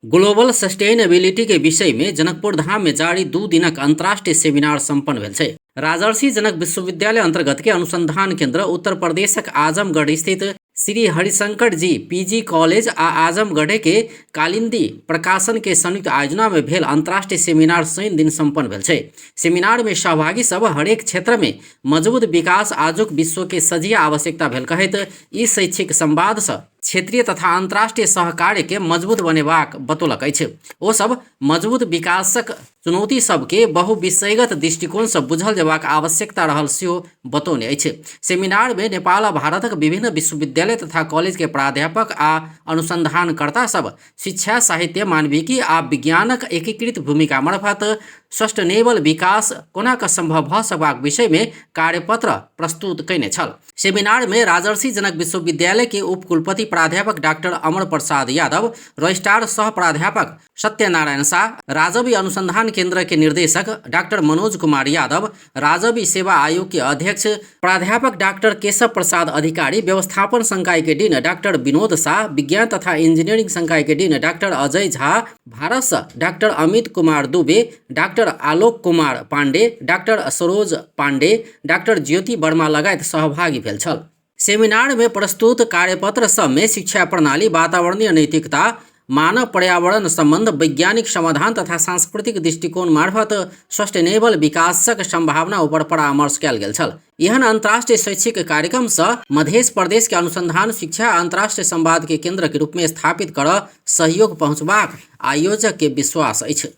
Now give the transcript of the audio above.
Global sustainability के विषय में जनकपुर धाम में जारी 2 दिनक अंतर्राष्ट्रीय सेमिनार संपन्न भेल छै। राजर्षि जनक विश्वविद्यालय अंतर्गत के अनुसंधान केंद्र उत्तर प्रदेशक आजमगढ़ स्थित श्री हरिशंकर जी पीजी कॉलेज आ आजमगढ़ के कालिंदी प्रकाशन के संयुक्त आयोजना में भेल अंतर्राष्ट्रीय सेमिनार शनि दिन संपन्न भेल छै। सेमिनार में सहभागी सब हरेक क्षेत्र में मजबूत विकास आजुक विश्व के सजिया आवश्यकता भेल कहैत ई शैक्षिक संवाद सँ क्षेत्रीय तथा अंतर्राष्ट्रीय सहकार्य के मजबूत बनेबाक बतौलक अछि। ओ सब मजबूत विकासक चुनौती सबके बहुविषयगत दृष्टिकोण सँ बुझल जेबाक आवश्यकता रहल सेहो बतौने अछि। सेमिनार में नेपाल आ भारतक विभिन्न विश्वविद्यालय तथा कॉलेज के प्राध्यापक आ अनुसंधानकर्ता सब शिक्षा, साहित्य, मानविकी आ विज्ञानक एकीकृत भूमिका मार्फत सस्टेनेबल विकास कोना क संभव भ सकबाक विषय में कार्यपत्र प्रस्तुत कयने छल। सेमिनार में राजर्षि जनक विश्वविद्यालय के उपकुलपति प्राध्यापक डॉक्टर अमर प्रसाद यादव, रजिस्ट्रार सह प्राध्यापक सत्यनारायण शाह, राजवी अनुसंधान केंद्र के निर्देशक डॉक्टर मनोज कुमार यादव, राजवी सेवा आयोग के अध्यक्ष प्राध्यापक डॉक्टर केशव प्रसाद अधिकारी, व्यवस्थापन संकाय के डीन डॉक्टर विनोद शाह, विज्ञान तथा इंजीनियरिंग संकाय के डीन डॉक्टर अजय झा, भारत से doctor Amit Kumar Dubey, doctor Alok Kumar Pandey, doctor Saroj Pandey, doctor Jyoti Verma लगायत सहभागी भेल छल। सेमिनार में प्रस्तुत कार्यपत्र सब में शिक्षा प्रणाली, वातावरणीय नैतिकता, मानव पर्यावरण संबंध, वैज्ञानिक समाधान तथा सांस्कृतिक दृष्टिकोण मार्फत सस्टेनेबल विकासक संभावना ऊपर परामर्श कयल गेल छल। एहन अंतर्राष्ट्रीय शैक्षिक कार्यक्रम सँ मध्य प्रदेश के अनुसंधान, शिक्षा आ अंतर्राष्ट्रीय संवाद के केंद्र के रूप में स्थापित कर सहयोग पहुंचबाक आयोजक के विश्वास अछि।